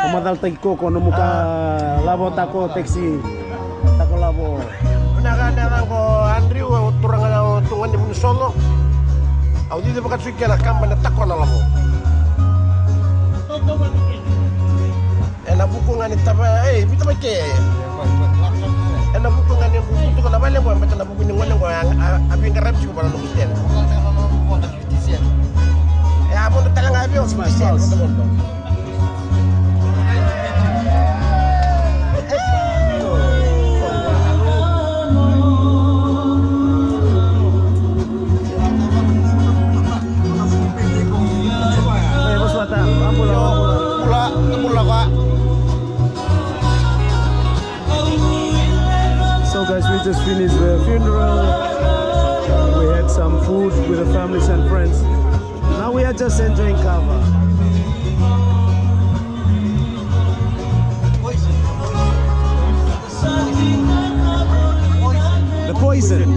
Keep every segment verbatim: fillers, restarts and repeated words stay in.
O macalataki Koko, nomu ka lavo, tako, taxi, tako lavo. Vinaka, na yacaqu o Andrew, au turaga, au turaga ni Vunisolo. Au cici vakatsuki ena kaba na tako na lavo. Ena vuku ga ni tava, e, vita mai ke. Ena vuku ga ni butuka na vale qo, baleta na vuku ni gone qo, a, a, a veiqaravi tiko vua na noqu tena. E a vodo tale ga vei au. Fifty cent, vodo, vodo. So guys, we just finished the funeral. We had some food with the families and friends. Now we are just enjoying kava. The poison.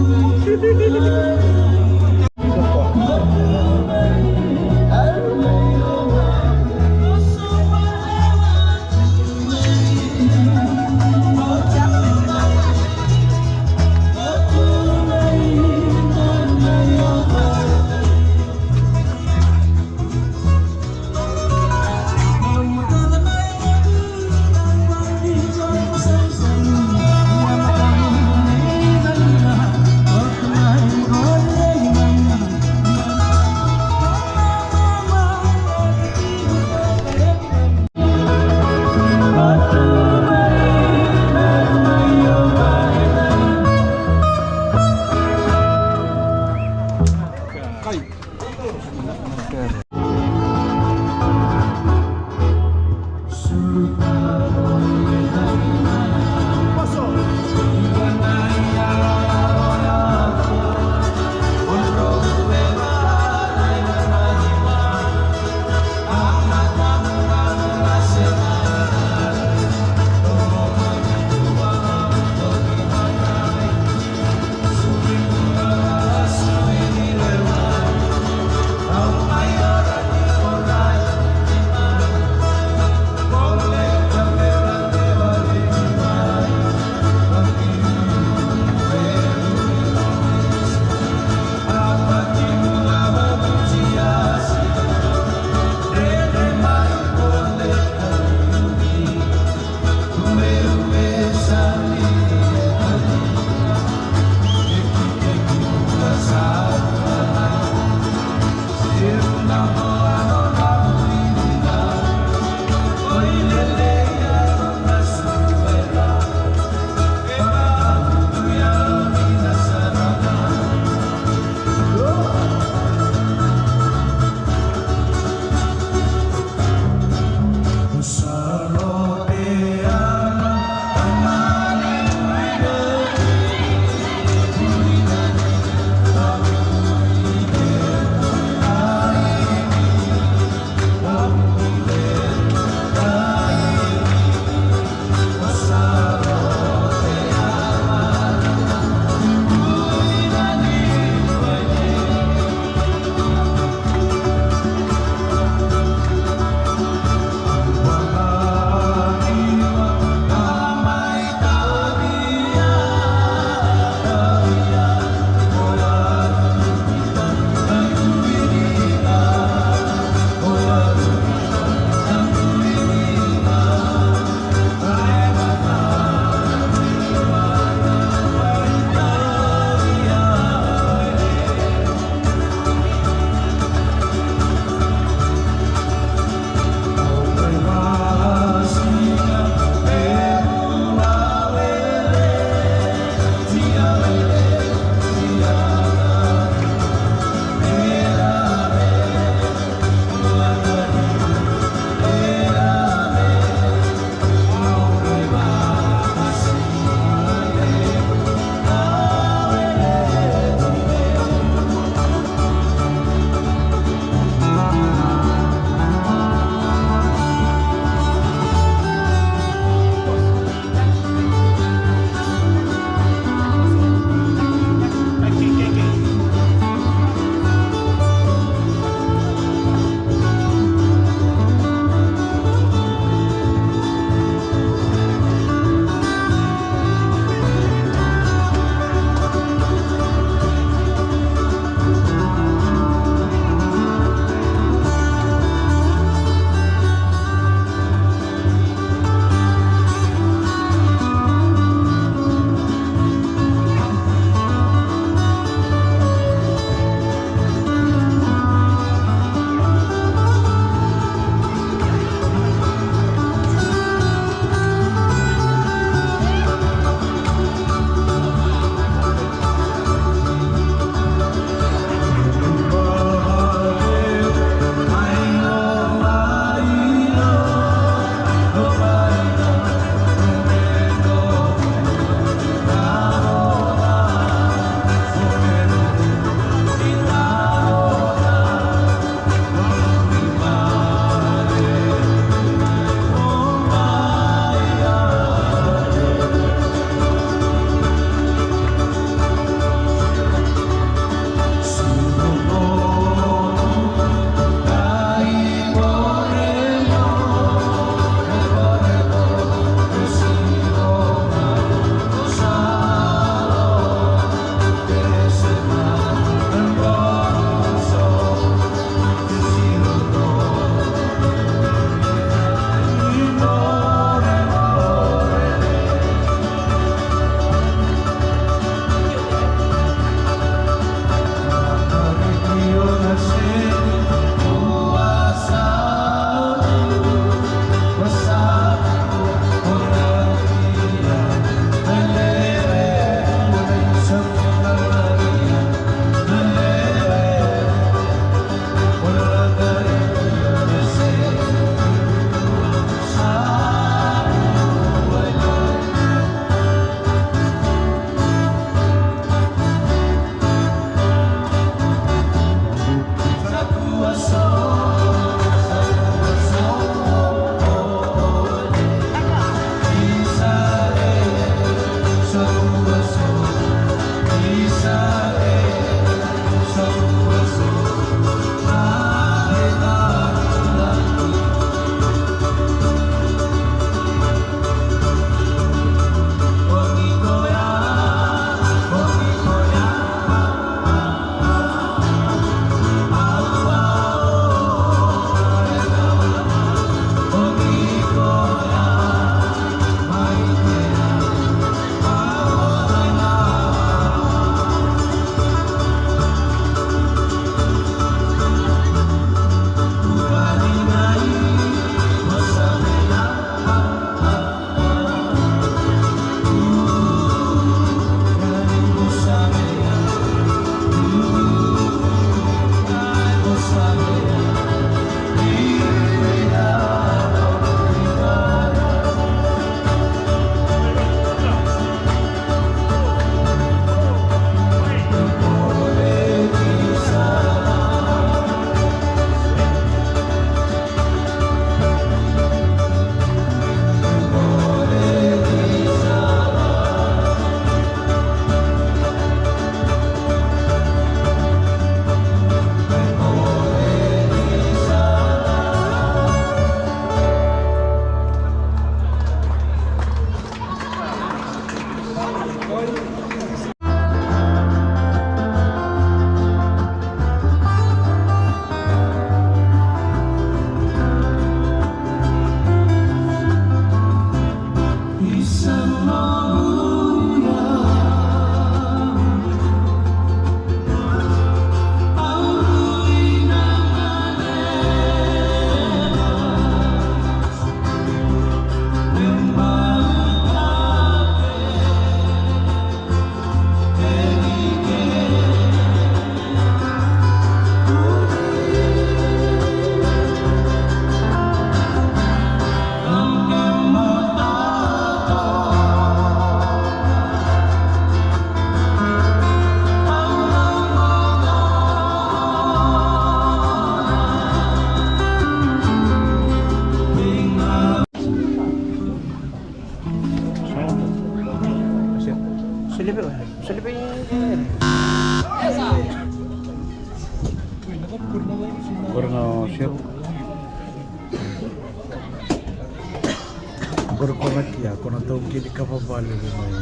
Qori ko na kia, ko na taukei ni kava vale vei mai.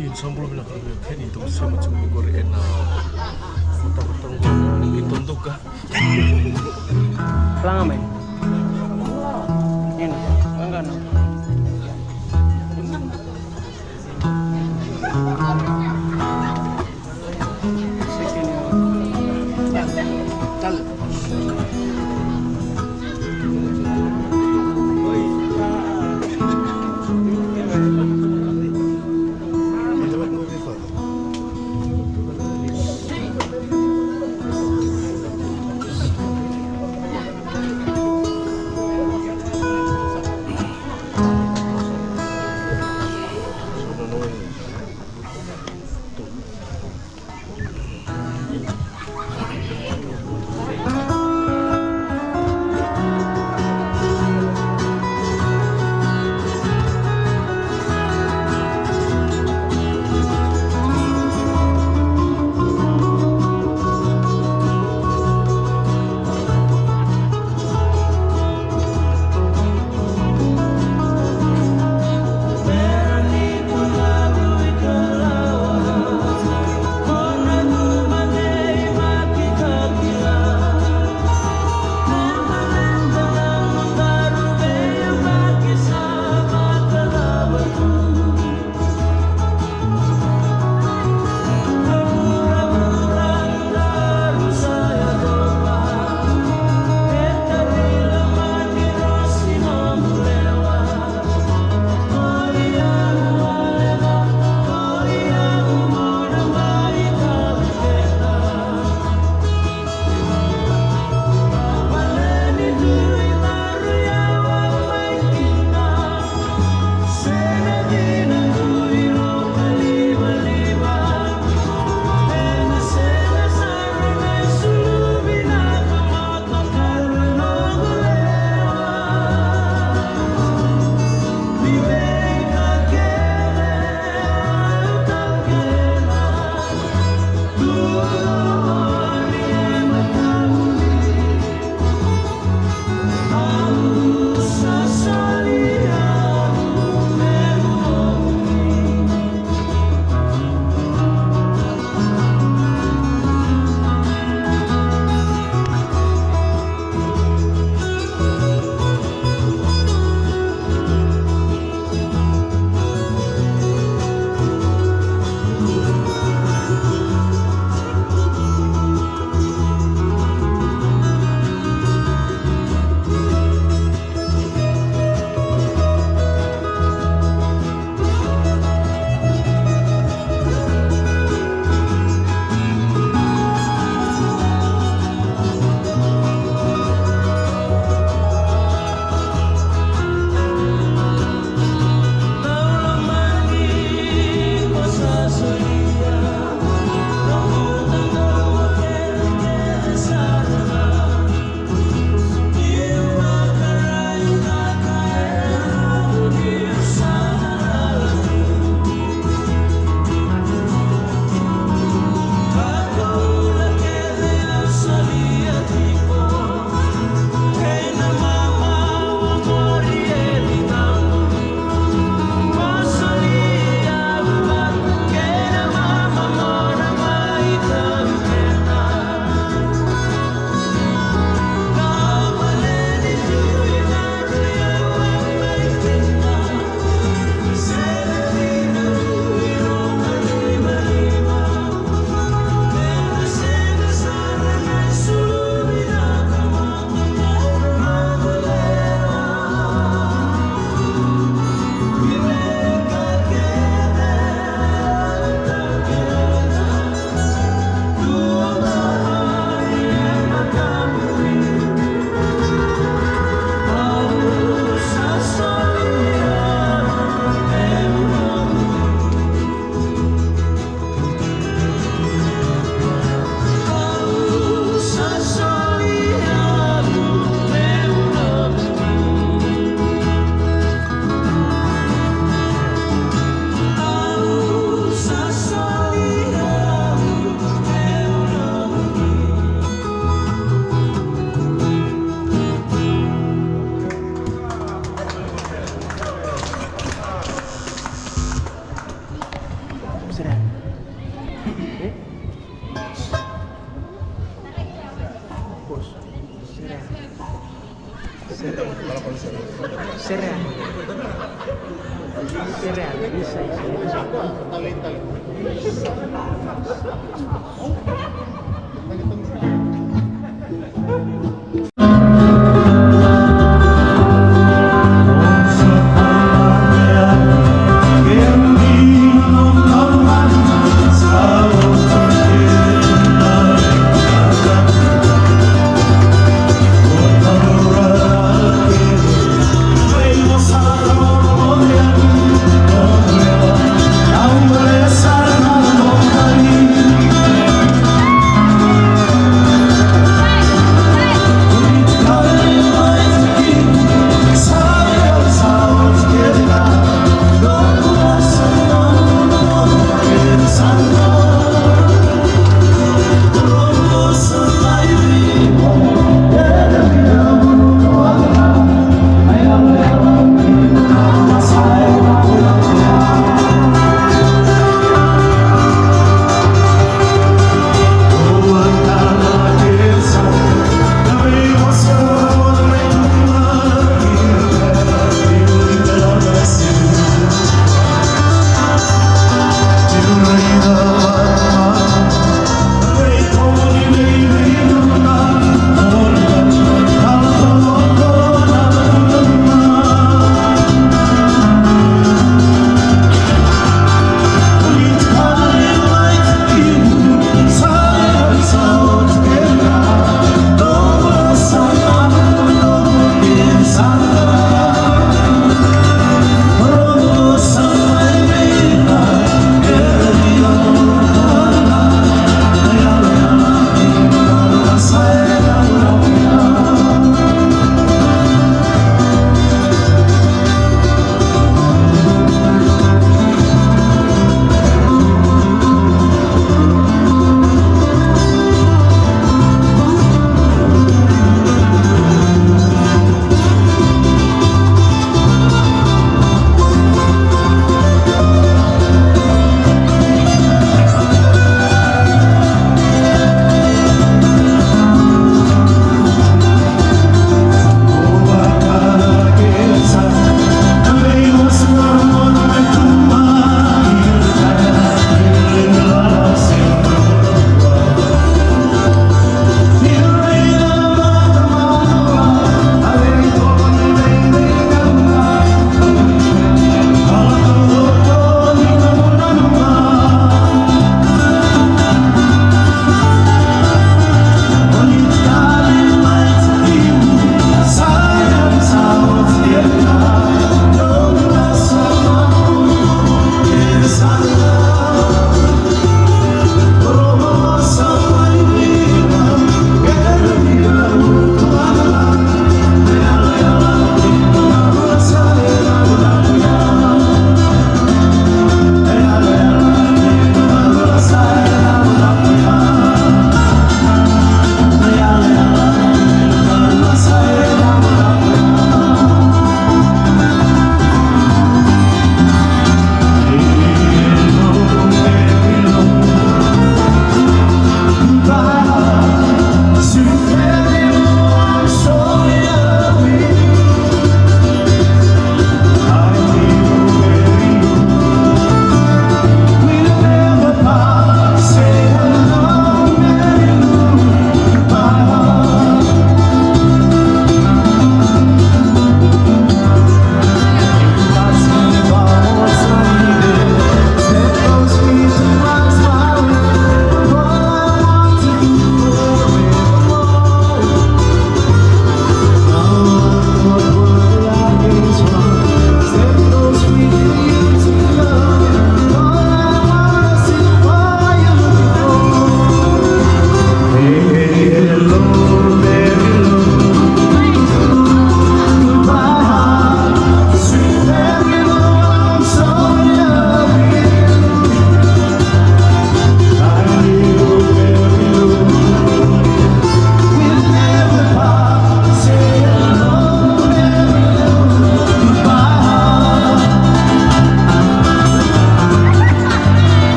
Ia, ni sa bula vinaka na veiwekani, tou sema tiko qori ena matavata qo na Qito Duka. Laga mai. Ena, laga na. Cereal. Cereal.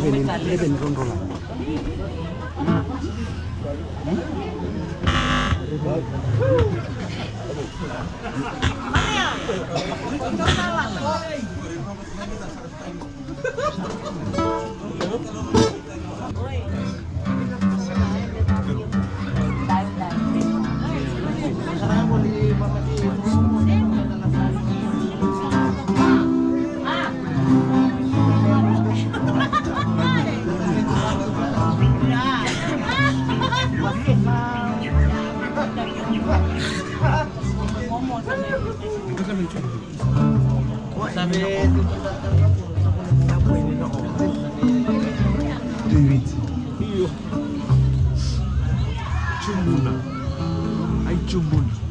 Eleven, eleven, ronrola. David. Io. Tubuna. Ai, tubuna.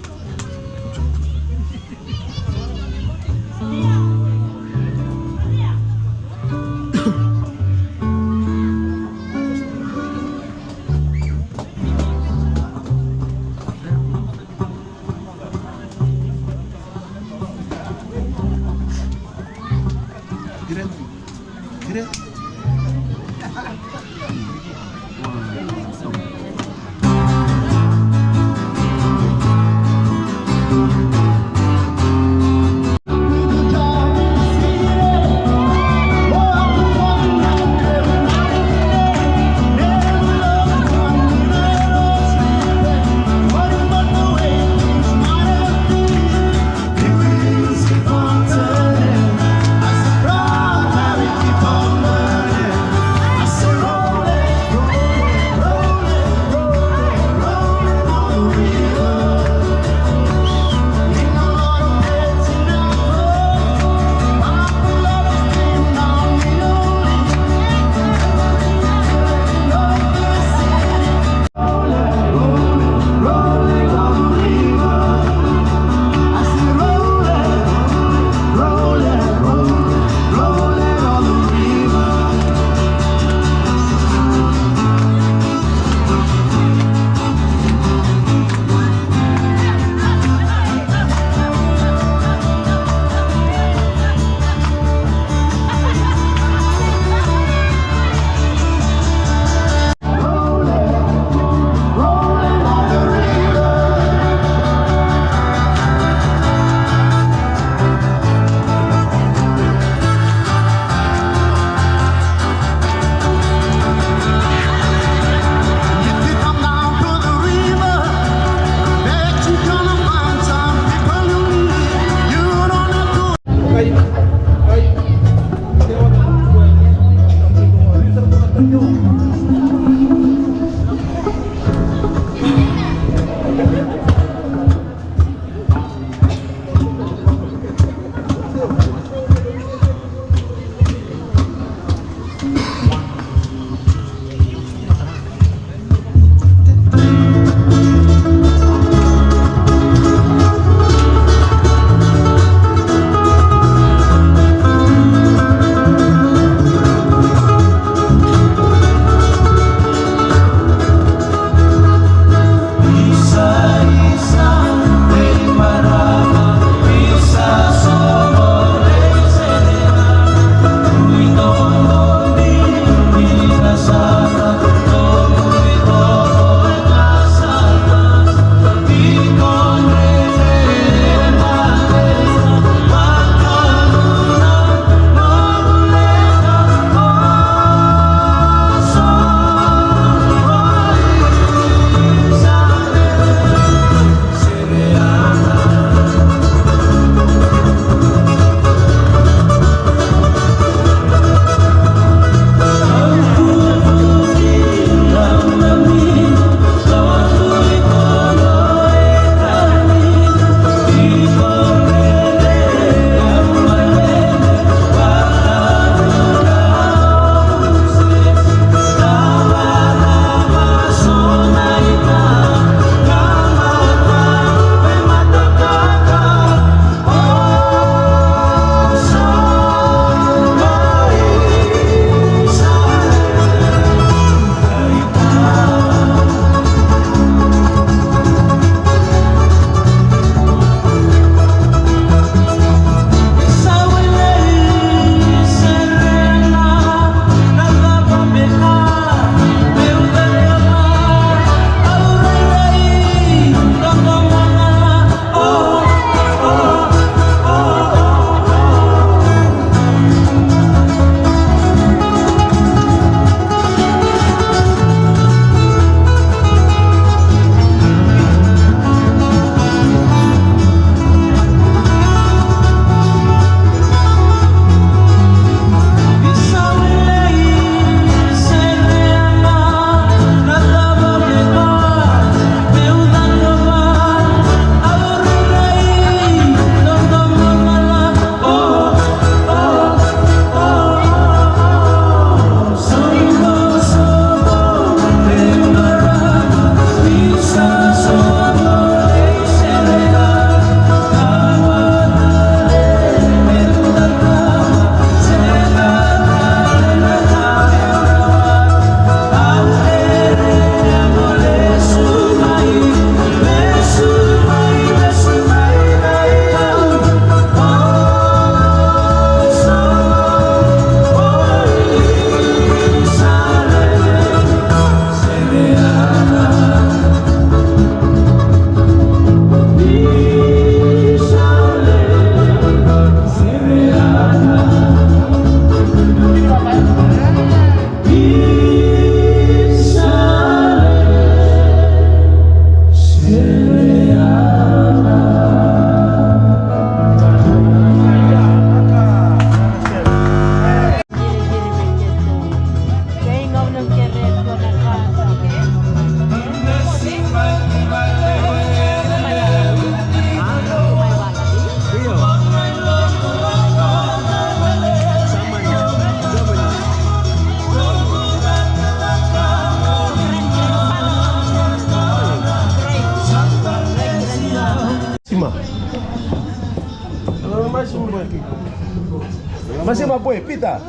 Masima boy, pita.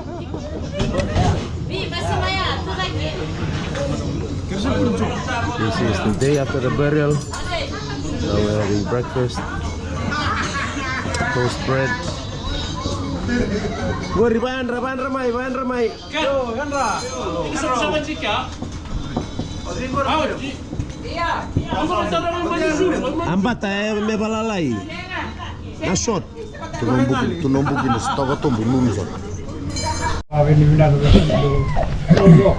This is the day after the burial. So we're having breakfast. Toast bread. Qori, va yadra, va yadra mai, va yadra mai. A bata e me valalai. Na short. Tu na buki, tu na buki na sitoka tobu nunu sara. Ave ni vinaka vei kemudou.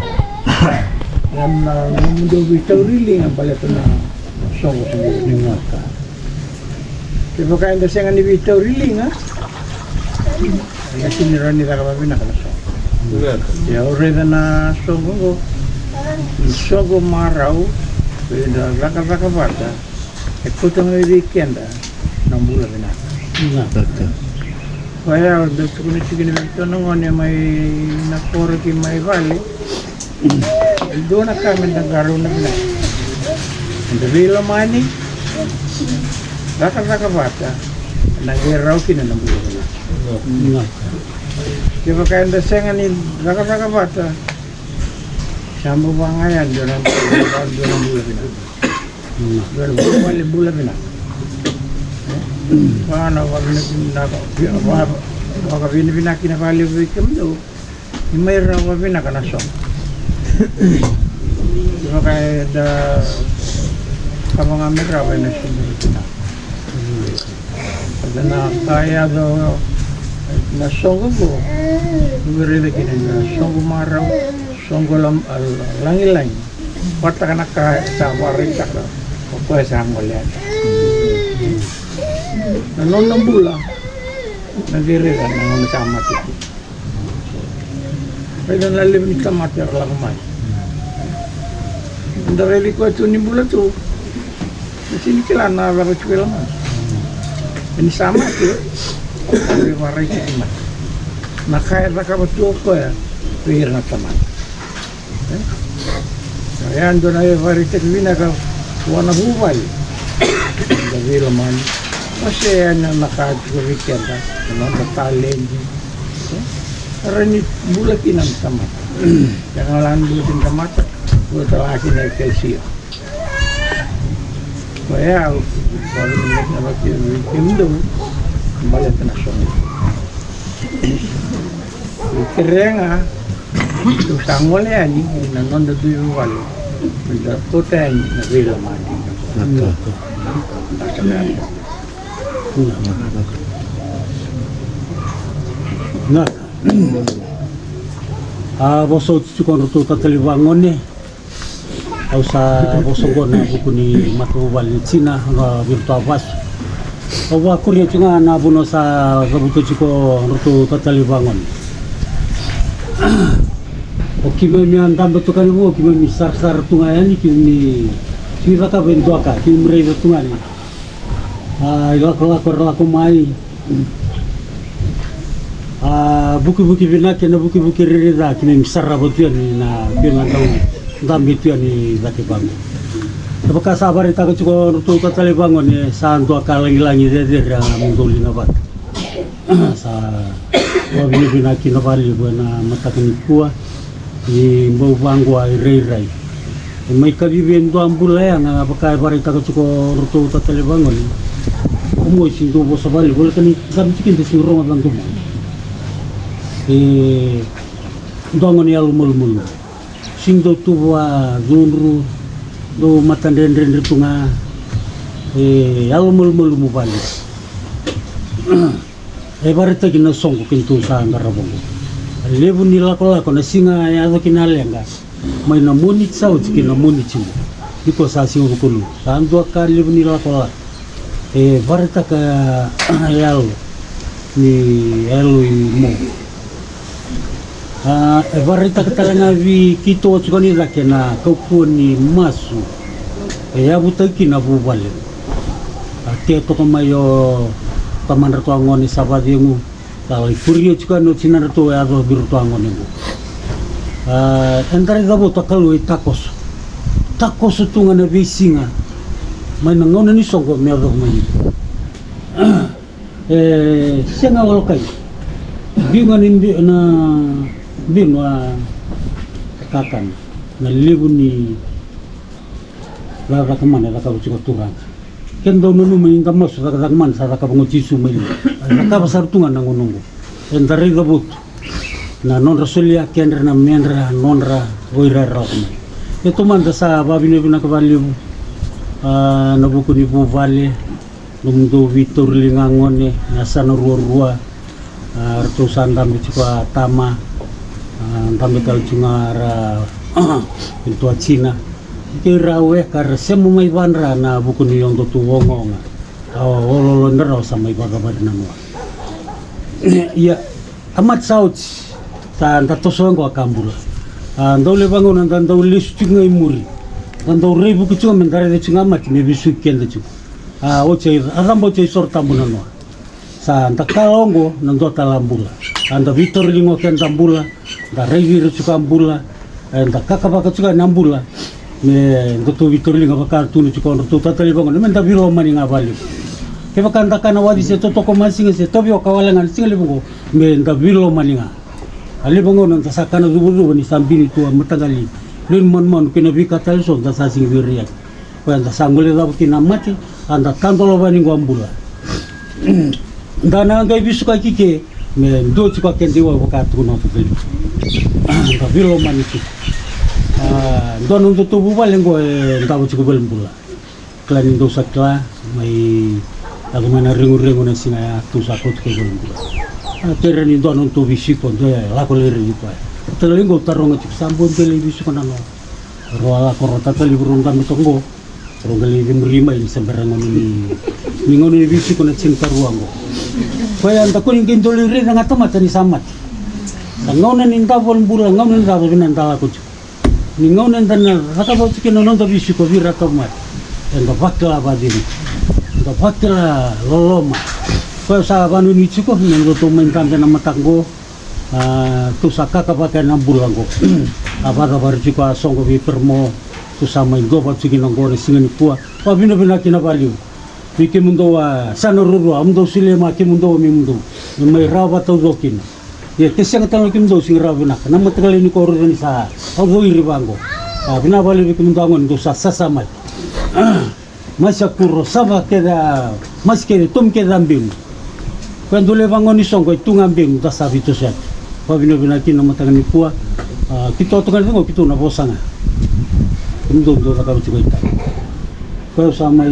Ena nomudou veitauri liga baleta na soqo ni gaka. Kevaka eda sega ni veitauri liga, eda sega ni rawa ni caka vavinaka na soqo. Ia au raica na soqo oqo, ni soqo marau, eda cakacaka vata. E kauta mai vei keda na bula vinaka. Vinaka. Koya au dau tukuna tiko kina vei iratou na gone mai na koro ki mai vale. E dua na ka meda qarauna vinaka. Meda veilomani, cakacaka vata, na qai rawa kina na bula vinaka. Vinaka. Kevaka eda sega ni cakacaka vata, sa bau vaka ga ya dua na, dua na bula vinaka. Dua na vuvale bula vinaka. Vaka na vakavinavinaka, vaka, vakavinavinaka kina vakalevu vei kemudou. Ni mai rawa vinaka na soqo. Vaka eda kama ga me rawa ena soqo vinaka. Eda na ka yaco na soqo qo. Ni raica kina na soqo marau, soqo lam-, lagilagi. Vataka na ka sa vakaraitaka o koya sa gole yani. Na nona bula na qai raica na nona sa mate tu. Raica na levu ni tamata era lako mai. Da raici koya tu ni bula tu. Na sini kila na lako tu e lomana. Ni sa mate, e vakaraitaki mai na ka e cakava tu o koya vei ira na tamata. Ia dua na ivakaraitaki vinaka vua na vuvale. Da veilomani. Ose yani na ka tiko vei keda, na noda taledi. Era ni bula kina na tamata. Ia na la ni bula kina na tamata, bula tale ga kina na ekelesia. Koya au vakavinaka vei kemudou baleta na soqo. Kerea ga tou sa gole yani ena noda dui vuvale, meda kauta yani na veilomani. Na, a vosa oti tiko na nodratou tatali vagone. Au sa vosa oqo ena vuku ni matavuvale ni tina, na Virtua Vasu. Au vakuria tiko ga na vanua sa cavuta tiko na nodratou tatali vagone. O keimami a dabe toka ni vo, keimami sarasara tu ga yani, keimami sega ni cakava e dua ka, keimami raica tu ga ni a ilakolako era lako mai. A vukivuki vinaka kei na vukivuki rairai ca keimami sarava tu yani na kena dau dabe tu yani cake vaqo. Kevaka sa vakaraitaka tiko o ratou tatale vagone, sa dua ka lagilagi cecere a mo dau liga vata. Sa vakavinavinaka kina vakalevu ena mataka nikua. Ni bau vaqo a irairai. E mai kacivi e dua bula yaga vaka e vakaraitaka tiko o ratou tatale vagone. O Mosi dau vosa vakalevu, voleka ni dabe tiko kina, sega ni rogoca domo. E dua gone yalomalumalumu. Sega ni dau tuva cudru, dau matadredredre tu ga. E yalomalumalumu vakalevu. E vakaraitaki na soqo keitou sa qarava oqo. A levu ni lakolako na siga e yaco kina na leqa. Mai na Moniti sa oti kei na Moniti qo. Nikua sa Siga Vakalou. Sa dua ka levu ni lakolako. E vakaraitaka yalo ni yalo i mo. A, e vakaraitaka tale ga vei keitou tiko ni cake na kaukauwa ni masu e yavutaki kina vuvale. A, tea toka mai o tamadratou a gone sa vakacegu, sa lai kuria tiko yani o tinadratou e yaco vei iratou a gone oqo. A, eda raica vata na Kalou e takoso. Takoso tu ga na veisiga mai na gauna ni soqo me yacova mai. E sega walokai. Biu ga ni biu na, biu na kakana na levu ni cakacaka mana e cakava tiko a turaga. Ke dau nanuma ni da masu cakacaka mana sa cakava o Jisu mai liu. E cakava sara tu ga na gauna oqo. Eda raica votu na nodra solia kedra na medra nodra o ira era lako mai. E taumada sa vavinavinaka valevu, a, na vuku ni vuvale, nomudou veitauri liga gone, na yasana ruarua, a, ratou sa dabe tiko a tama, a, dabe tale tiko ga ra, e dua tina. Kei ra weka ra sema mai vadra na vuku ni odotou ogaoga. A, o lolodra rawa sa mai vakavari na noa. Ia, a mate sa oti, sa da toso oqo a ka bula. A, dau levu gauna da dau lesu tiko ga i muri. Da dau raivuki tiko ga me da raica tiko ga a mate me vesuki keda tiko. A, oti a caba oti a isoro tabu na noa. Sa da kala oqo na dua tale a bula. A, da veitauri liga o keda bula, da raici ira tiko a bula, e, da kakavaka tiko na bula. Me datou veitauri liga vaka tukuna tiko o dratou tataliva oqo, me da veilomani ga valevu. Kevaka da kana waci se totoko masiga se tavioka wale ga na siga levu oqo, me da veilomani ga. A levu gauna da sa kana cuvacuva ni sa bini tu a mataqali lewe ni manumanu kei na veika tale eso da sa sigi veirai yani. Koya da sa gole cava kina a mate, a da tadola vani qo a bula. Da na qai veisukaki ke me dua tiko a keda iwau vaka tukuna o Totaliva. Da veilomani tiko. A, dua na nodatou vuvale qo e davo tiko vale bula. Kila ni dou sa kila, mai yaco mai na reguregu na siga ya, tou sa kauta ke vale bula. A, kei ira ni dua na nodatou veisiko, dua e lako lai raici koya. Totaliva qo taroga tiko, sa bau dua lai veisiko na noa. Rau a lako rau tataliva rau dabe toka qo. Rau qai lai cemuri mai ni se bera gauna ni, ni gauna ni veisiko na tinikarua qo. Koya da kua ni qai dau lai raica ga tamata ni sa mate. Da gauna ni da vale bula, gauna ni da vavina da lako tiko. Ni gauna eda na cakava tiko kina na noda veisiko vei ira tauvimate. Eda vakila vacegu. Eda vakila loloma. Koya sa vanuinui tiko, ni datou mai dabe na mataka qo. A, tou sa kakavaka ena bula qo. A vakacavari tiko a soqo vei Peremo. Tou sa mai dua vata tiko kina qo na siga nikua. Vakavinavinaka kina valevu. Vei kemudou a yasana ruarua, a mudou solia mai kemudou, me mudou. Me mai rawa vakataucoko kina. Ia ke sega tale ga kemudou sega rawa vinaka. Na mataqali nikua au raica ni sa au coiri vaqo. A, vinaka valevu vei kemudou a gone dou sa sasamaki. Mai sa kuro, sava kece a masi kece, tomi kece a benu. Koya dou lewe vagone ni soqo e tu ga benu, da sa veitosoyaki. Vakavinavinaka kina na mataka nikua. A, keitou toka ni cego, keitou na vosa ga. Kemudou dou cakava tiko i tama. Koya au sa mai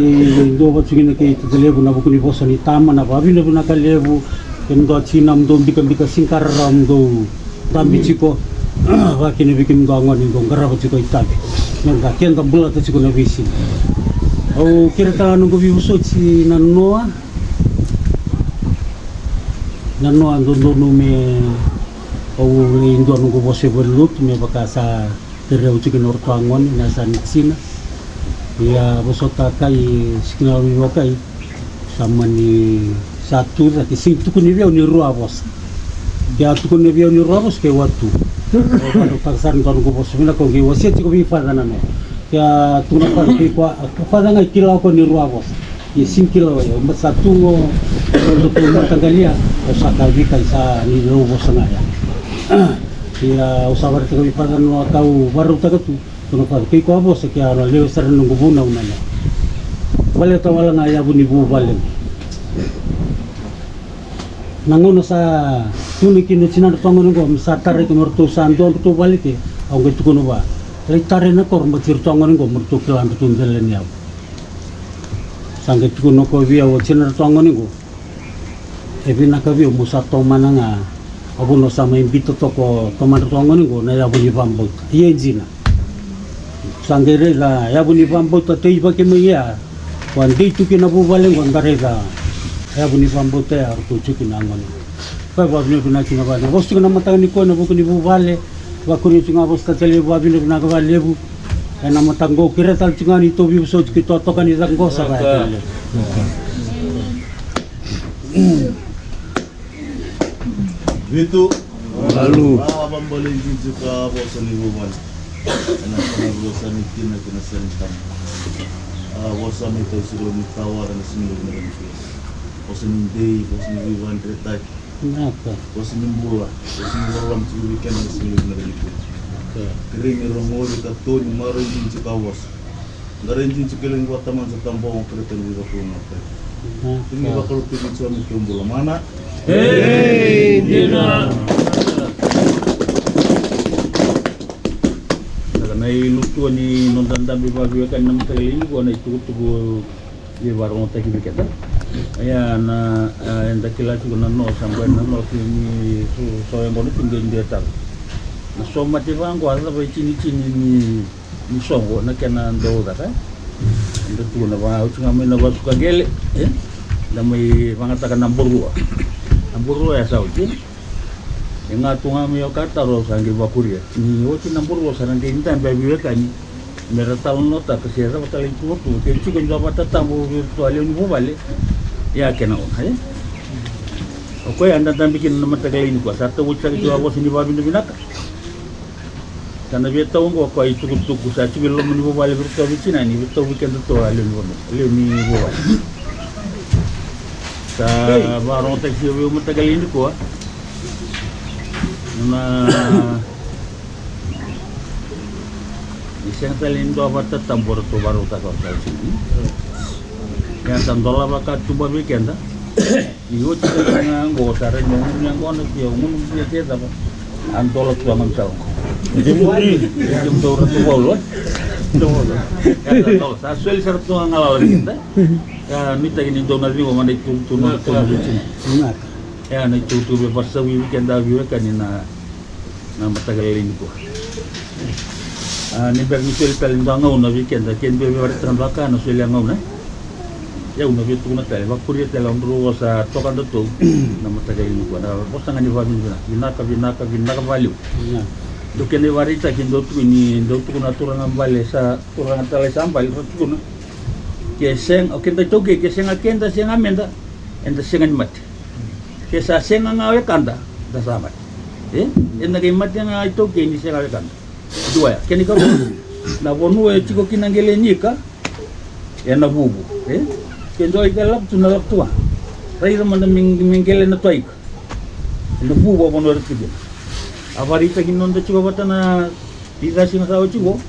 dua vata tiko kina kei Tata Levu na vuku ni vosa ni tama, na vakavinavinaka levu. Kemudou a tina, mudou bikabika siga ka rarawa, mudou dabe tiko, vaka kina vei kemudou a gone dou qarava tiko itavi. Me da keda bulata tiko na veisiga. Au kere tale ga noqu veivosoti na noa. Na noa dodonu me au lai dua noqu vosa e valenilotu me vaka sa kerei au tiko na oratou a gone na yasa ni tina. Ia vosota kai signal ni vakai. Sa mani sa tu cake, sega ni tukuni vei au ni rua a vosa. Ke a tukuni vei au ni rua a vosa, keu a tu. Au vakarautaka sara ni dua noqu vosa vinaka, au qai wasea tiko vei Father na noa. Ke a tukuna Father, kei koya, a Father ga e kila o koya ni rua a vosa. Ia sega ni kila o koya, au sa tu qo, au dau mataqali ya, au sa kaya vei koya sa ni rau vosa ga ya. Ia au sa vakaraitaka vei Father na noa ka au vakarautaka tu. Tukuna Father, kei koya a vosa, ke a na lewe sara na noqu vunau na noa. Baleta wale ga yavu ni vuvale. Na gauna sa tukuna kina o tinadratou a gone qo me sa tarai kina o ratou sa dua o ratou vale ke, au qai tukuna vua, lai tarai na koro, baleta iratou a gone qo me ratou kila ratou dela ni yavu. Sa qai tukuna o koya vei au o tinadratou a gone qo. E vinaka vei au mo sa tomana ga. A vuna au sa mai biuta toka o tamadratou a gone qo na yavu ni vakabauta. Ia e dina. Sa qai raica yavu ni vakabauta teivaki mai ya. Ko a dei tu kina vuvale qo da raica yavu ni vakabauta ya ratou tiko kina a gone. Koya vakavinavinaka kina vale. Vosa tiko na mataka ni koya na vuku ni vuvale. Vakuria tiko ga vosa Tata Levu, vakavinavinaka valevu. Ena mataka qo kerea tale tiko ga ni tou veivosoti keitou a toka ni caka qo sa vaya tale. Vitu. Malu. A, vabale i Jisu ka vosa ni vuvale. Ena sana vosa ni tina kina sana tama. A, vosa ni tau siro ni tawara na simi ni vosa ni dei, vosa ni vivandretaki. Vinaka. Vosa ni bula, vosa ni loloma tiko vei keda na siga levu na raici. Vinaka. Kerei ni rogoci ka toni, maroroi dina tiko a vosa. Qarai dina tiko e liga ni vakatamata, tabogo, kerei tani vei vakau na kai. Vinaka. Tini vakalotutaki tiko na keu bula mana. Ei, dina. Saka na ilutua ni noda dabe vakaviwekani na mataka lailai nikua, na itukutuku e vakarogotaki vei keda. Ia na, a, eda kila tiko na no, sa bale na no, tiko ni so, so e gona tiko e dua e taro. Na so mate vaqo, a cava e tinitini ni, ni soqo, na kena dau caka. Eda tukuna vaka oti ga mai na vasuka qele, e? Da mai vagataka na borua. Na borua ya sa oti. E ga tu ga mai o ka taro, au sa qai vakuria. Ni oti na borua sa na qai dabe a veiwekani me ra talanoataka se cava tale na ituvatuva, ke tiko e dua vakatatabu vei iratou a lewe ni vuvale. Ia kena gauna, e? O koya eda dabe kina na mataka lailai nikua, sa tau oti saka tiko a vosa ni vakavinavinaka. Sa na via tau oqo o koya itukutuku sa tiko e loma ni vuvale vei iratou a veitinani, vei iratou vei kedatou a lewe ni vuvale, lewe ni vuvale. Sa vakarogotaki tiko vei au mataka lailai nikua. Na Ni sega tale ni dua vakatatabu eratou vakarautaka vakatale tiko. Ia sa dolava ka tuba vei keda. Ni oti sara ga oqo sa rai me gunu yaqona se gunu bia se cava. A dola tu ga mai sara oqo. Kemudou ratou valu, e? Ia sa dola, sa soli sara tu ga galala vei keda. Ia nuitaki ni dou na ciqoma na itukutuku na itukutuku vei keda. Ia na itukutuku vei, vakasavui vei keda veiwekani na na mataka lailai nikua. A, ni bera ni soli tale dua gauna vei keda, ke dua e via vakaraitaka dua ka na soli a gauna. Ia au na via tukuna tale, vakuria tale, au drau vosa toka datou na mataka lailai nikua. Na vosa ga ni vakavinavinaka, vinaka, vinaka, vinaka vakalevu. Dou kena ivakaraitaki dau tukuni, dau tukuna turaga bale sa, turaga talai sa bale sa tukuna. Ke sega, o keda iTaukei, ke sega keda, sega meda, eda sega ni mate. Ke sa sega ga wekada, da sa mate. E? Eda qai mate ga iTaukei ni sega wekada. Dua ya, kena ikarua. Na vanua e tiko kina qele ni ika, ena vuvu. E? Ke dua ika e lako tu na lako tu ga. Raica mada me, me qele na tua ika. Ena vuvu a vanua era tiko kina. A vakaraitaki ni noda tiko vata na icasi na sa oti qo.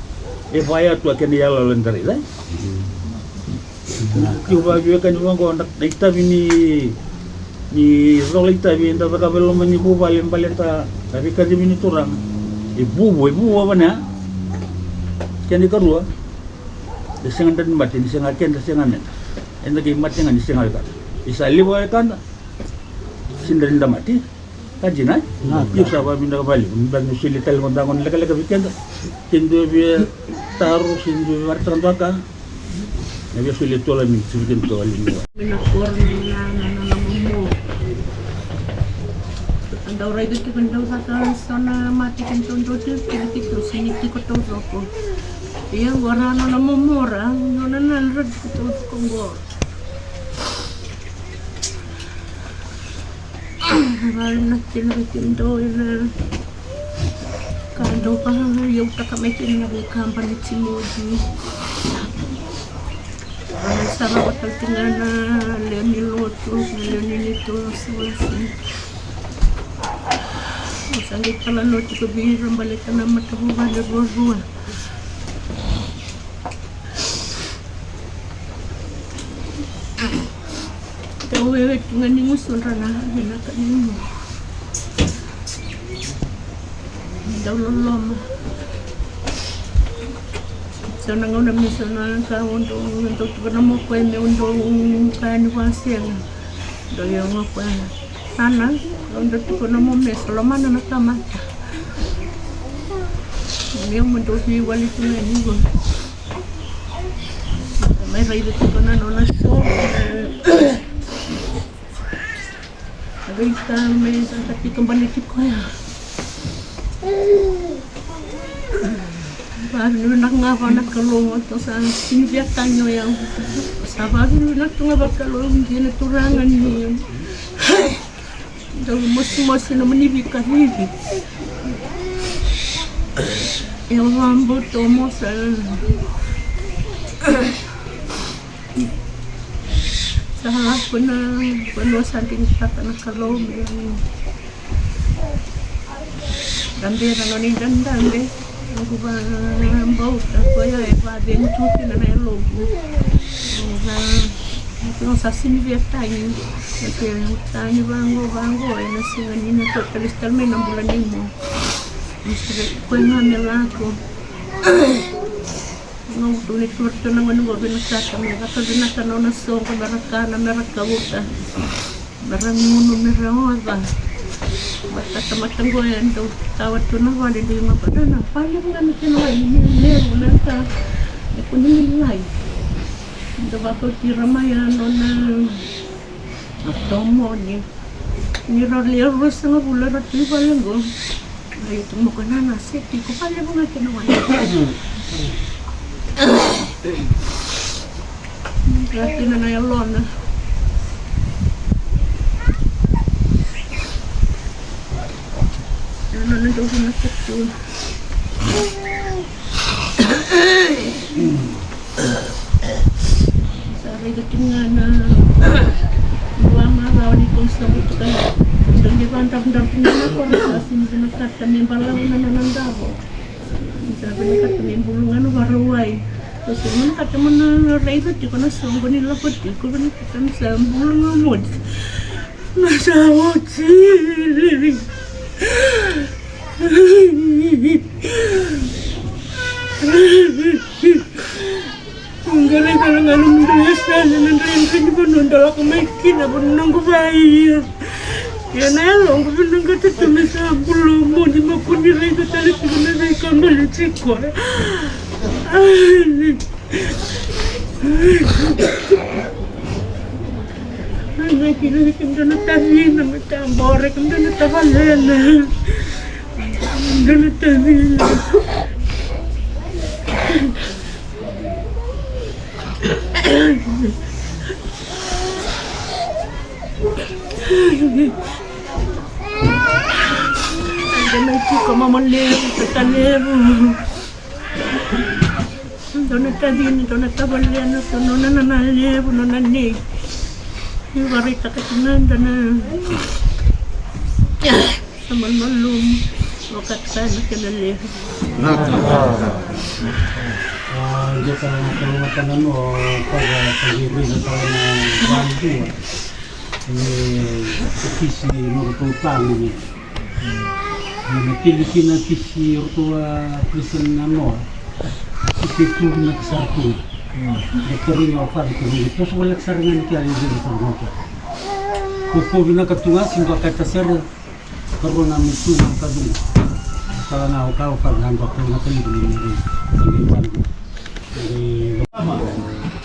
E vaya tu a kena iyaloyalo eda raica. Tiko vakaveiwekani vaqo na itavi ni, ni cola itavi eda cakava e loma ni vuvale baleta na veikacivi ni turaga. E vuvu, e vuvu a vanua ya. Kena ikarua, e sega dra ni mate ni sega keda, sega meda. Eda qai mate ga ni sega wekada. E sa levu a wekada. Sega ni da mate. Ka dina, e? Io, sa vakavinavinaka vakalevu. Ni bera ni solia tale mada na gauna lekaleka vei keda. Ke dua via taro, se dua via vakaraitaka dua ka. Na via solia e tolu na miniti vei keda tou a lewe ni vuvale. Mai na koro ni na, na, na, na momo. Dau raica tiko ni dau caka so na mate keitou dau tiko kina, keitou sega ni tiko taucoko. Ia qo ra nona momo ra, nona na ra tiko taucoko qo. Vakavinaka kina vei kemudou ena ka dou vakayavutaka mai kina na veika baleti Timoci. Vakavinaka sara vakatale tiko ga na lewe ni lotu, na lewe ni neitou wasewase. Au sa qai talanoa tiko vei ira baleta na matavuvale ruarua. Tauwewe tu ga ni gusudra na vinaka ni dau loloma. So na gauna me so na ka o dau, dau tukuna mo koya me o dau kaya ni vakasega. Dau yaga o koya. Ana, au dau tukuna mo me sa lomana na tamata. Ia mo dou veiwali tu ga ni qo. Mai raica tiko na nona so. A veika me sa ka tiko baleti koya. Vavinavinaka ga vua na Kalou, o tou sa sini via tagi o yau. Sa vavinavinaka tu ga vakalou dina Turaga ni dau mosimosi na mani veikacivi. E vakabauta o Mosa. Sa ko na, ko na sa digitaka na Kalou me dabe na nona idabedabe. Noqu vakabauta koya e vakacegu tu kina na yaloqu. Noqu sa, noqu sa sini via tagi. E tagi vaqo, vaqo ena siga ni na totalisi tale mai na bula ni mo. Koya ga me lako. Noqu tu ni tu ratou na gone qo vinakata me vakavinaka na nona soqo, me ra kana, me ra kauta, me ra gunu, me ra oca. Vakatamata qo e dau tawa tu na vale, dau ima vata na vale, valevu ga na kena wai, levu na ka e kua ni lai. Dau vakauti ira mai a nona a tomoni. Ni ra lewe ruasagavulu era tu i vale qo. Ra ia tu moko na na seti ko valevu ga kena wai. Ra kina na yalona. Yalona dau vinaka tu. Sa raica tiko ga na dua marau ni kau sa butuka. Sa qai vadavodavo tiko ga na koro sa sini vinakata me balavu na nona davo. Sa vinakata me bulu ga na varauwai. Ko sa vinakata mo na raica tiko na soqo ni lako tiko, vinakata me sa bulu ga moti. Na sa oti. Qo raica na galu mudou yasana na dredre ni vanua dou lako mai kina, vanua noqu vaiya. Ia na yaloqu vinaqata tu me sa bulu moni, me kua ni raica tale tiko na veika baleti koya. Ai, na kila ni kemudou na tacina, me tabore kemudou na tavalena. Kemudou na tacina. Ai, na tiko mama levu, tata levu. Dou na tacina, dou na tavalena, dou nona nana levu, nona nei. Ni varaitaka tiko ga dou na sa malumalumu. Vakataka na kena levu. Dua ka na kalougata na noa, koya sa qai raica tale na vadua. E kisi nodratou tagi ni na keli kina kisi ratou a Christian na noa. Kisi tu na kisara tu. Na tarogi o fada tarogi toso voleka sara ga ni kia ni zero sara ga kia. Ko ko vinaka tu ga si dua ka tasere. Karua na mutu na kaduga. Sara ga o ka o fada ga dua ka na kalibu ni meri.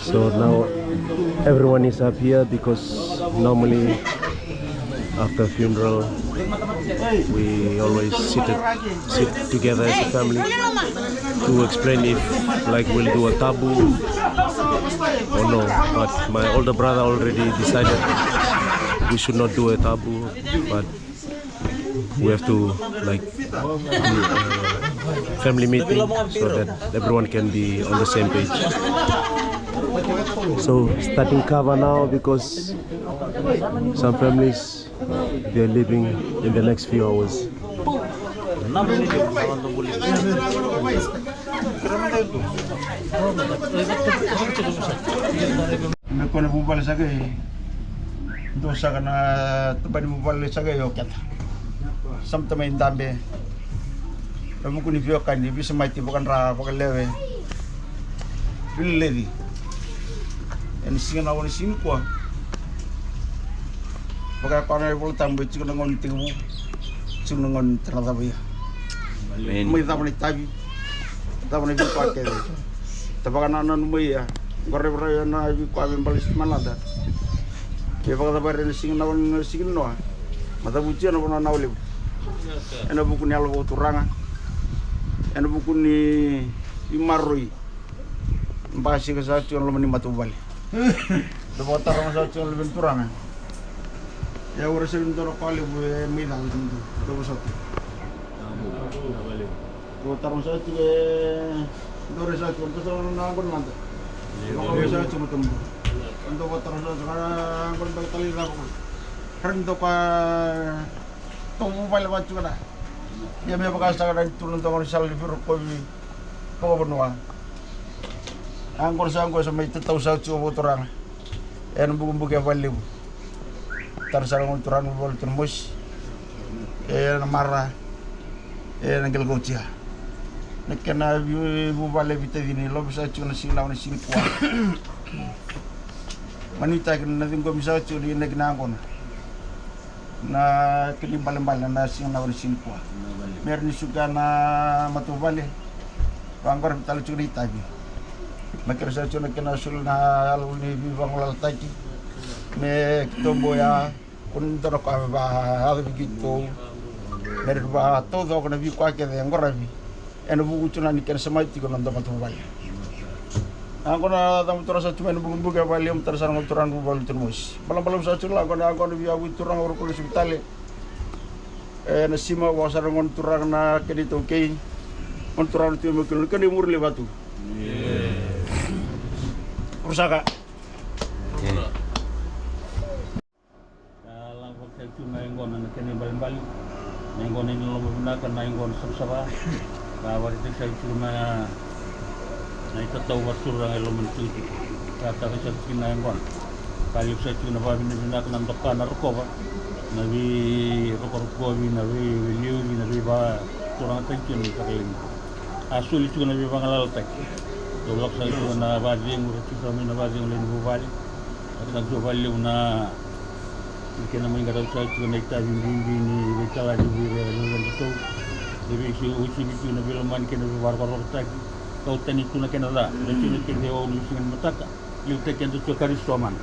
So now everyone is up here because normally after funeral we always sit, sit together as a family to explain if, like, we'll do a tabu or no. But my older brother already decided we should not do a tabu, but we have to, like, do a family meeting so that everyone can be on the same page. So starting cover now because some families, they're leaving in the next few hours. Me kua na vuvale sa qai dua saka na tabana ni vuvale sa qai o keda. Sa mata mai dabe. Na vuku ni veiwekani, veisemati, vakadra, vakalewe, veileleci. Ena siga na, ena siga nikua. Vaka e kaya na iVolatabu, e tiko na gauna ni tekivu, tiko na gauna ni tara cava ia. Amen. Mai cava na itavi, cava na veika kece. Ta vakanananu mai ia. Qo raivorai na veika me baleti malada. Ke vakacava ena siga na, na siga ni noa. Ma cavuti ena vanua na levu. Ena vuku ni yalo vakaturaga. Ena vuku ni maroroi. Basika sa tiko na loma ni matavuvale. Dau vakatara ga sa tiko na luve ni turaga. Ia ura sega ni dua na ka levu e mai cava tiko, dau vosota. Dau vakatara ga sa tiko e dau rai sa tiko, dau sa na gona mada. Dau sa tiko mada. Dou vakatara sa tiko na qo na dau talai cava ko. Rani dou ka tou vuvale vata tiko na. Ia me vaka saka na tu na dau gona sala ni viro kovi vakavanua. A qo sa qo sa mai tatau sa tiko vakaturaga. Ena bukubuku e valevu. Tara sara gona turaga vale tu na mosi. Ena mara. Ena qelekautia. Na kena vuvale vitacini lovo sa tiko na siga na siga ni kua. Manuitaki na ciqomi sa tiko ni na kina yaqona. Na kena ibalebale na siga na wale siga ni kua. Me ra ni suka na matavuvale. Vaqora me tale tiko na itavi. Na kena sa tiko na kena sulu na yalo ni vivagolalataki. Me kitobo ya. Kona dua na ka me vayaco vei keitou. Me ra ni vataucoko na veika kece e qoravi. Ena vuku tu na ni kena samai tiko na dua matavuvale. A qo na camaturaga sa tu mai na bukubuku e valevu tara sara gona turaga na vuvale tu na mosi. Balabalavu sa tu la qo na a qo na via vui turaga ura kula sivitale. Ena sima vaka sara gona turaga na kena itaukei. Gona turaga na tu e makilo na kena imuri levatu. Rusaka. Sa lako vakasai tu na yaqona na kena ibalebale. Na yaqona ni loma vinaka, na yaqona savasava. Sa vakaraitaki sai tu na, na itatau vakaturaga e loma ni tikotiko. Sa tara sai tu na yaqona. Ka levu sai tu na vavinavinaka na doka na rokova. Na vei rokorokovi, na vei liuci, na vei vaturagataki tu na itakalevu. A soli tu na vei vagalalataki. Dou lako sai tu na vacegu, ra tu sa mai na vacegu lewe ni vuvale. Sa tu valevu na Ni kena mai qarau sa tiko na itavi bibi ni veitalani vei ira na vedratou. Ni veisiga usivi tiko na veilomani kei na veivakarokorokotaki. Kau tani tu na kena ca. Na tiko na kece au ni siga ni mataka. Liutaki eda tiko Karisito mana.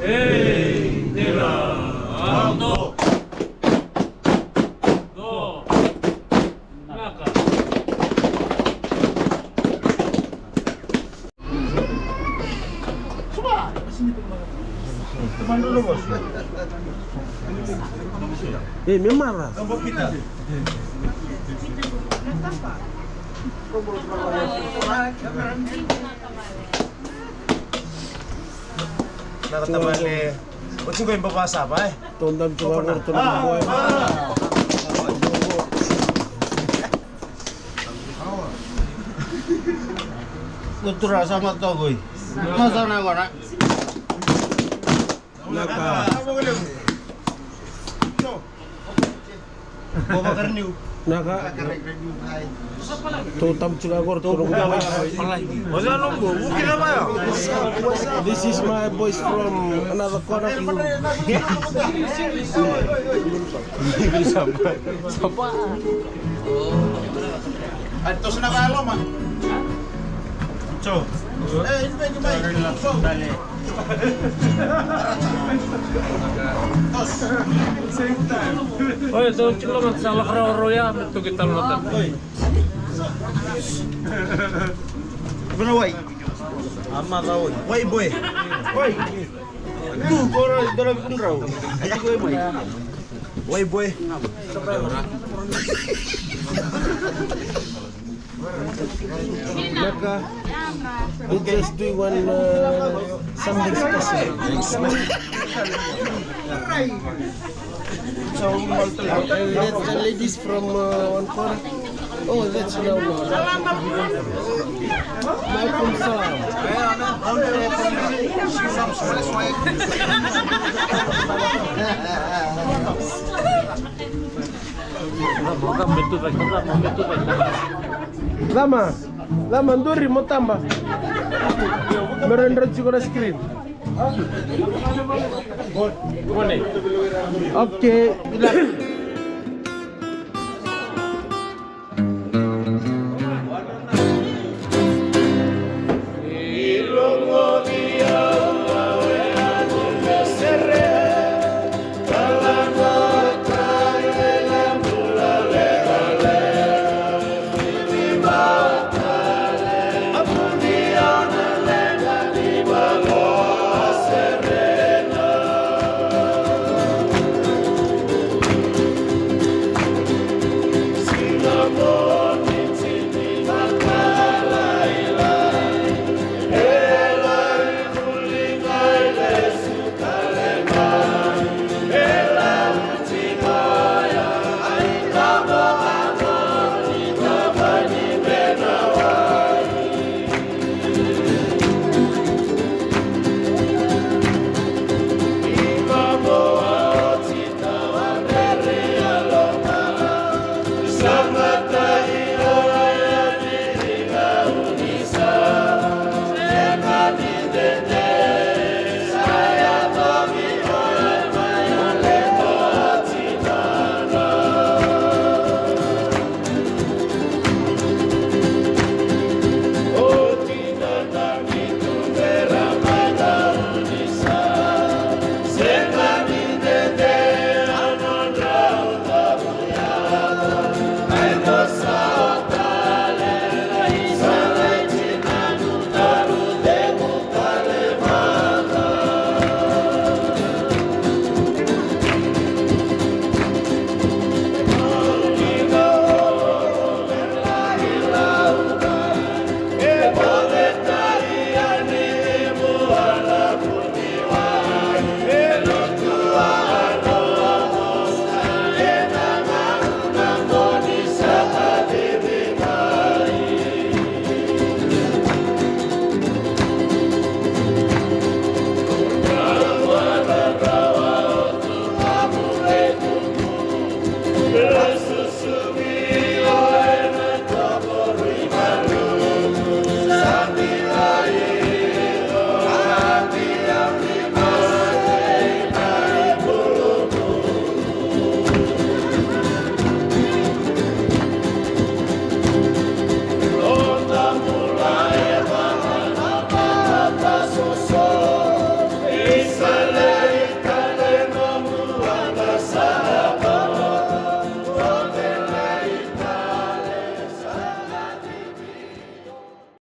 Ei, dela, alto. Do. Naka. Ei, me mara. Naka tamale. O tiko i baba sava, e? Tou dam tu ga qori tou na boy. Tou tura sa ma tokoi. Ma sa na gona. Naka. Naka. Tou tabu tiko qori tou na boy. This is my boys from another corner. Ai, toso na vayaloma. Toso. Ei, ini vei mai. Toso. Oi, toso tiko loma, sa lako raurau ya, me toki talo na talo. Oi. Vana wai. Ama da wai. Wai boy. Wai. Tu, koro, dora kundrau. Ati ko mai. Wai boy. Naka, we just doing one, uh, something special. And that's the ladies from, uh, one corner. Oh, that's no, no. Malcolm Salam. Lama, lama, duri mo taba. Mero dra tiko na screen. Okay, bila.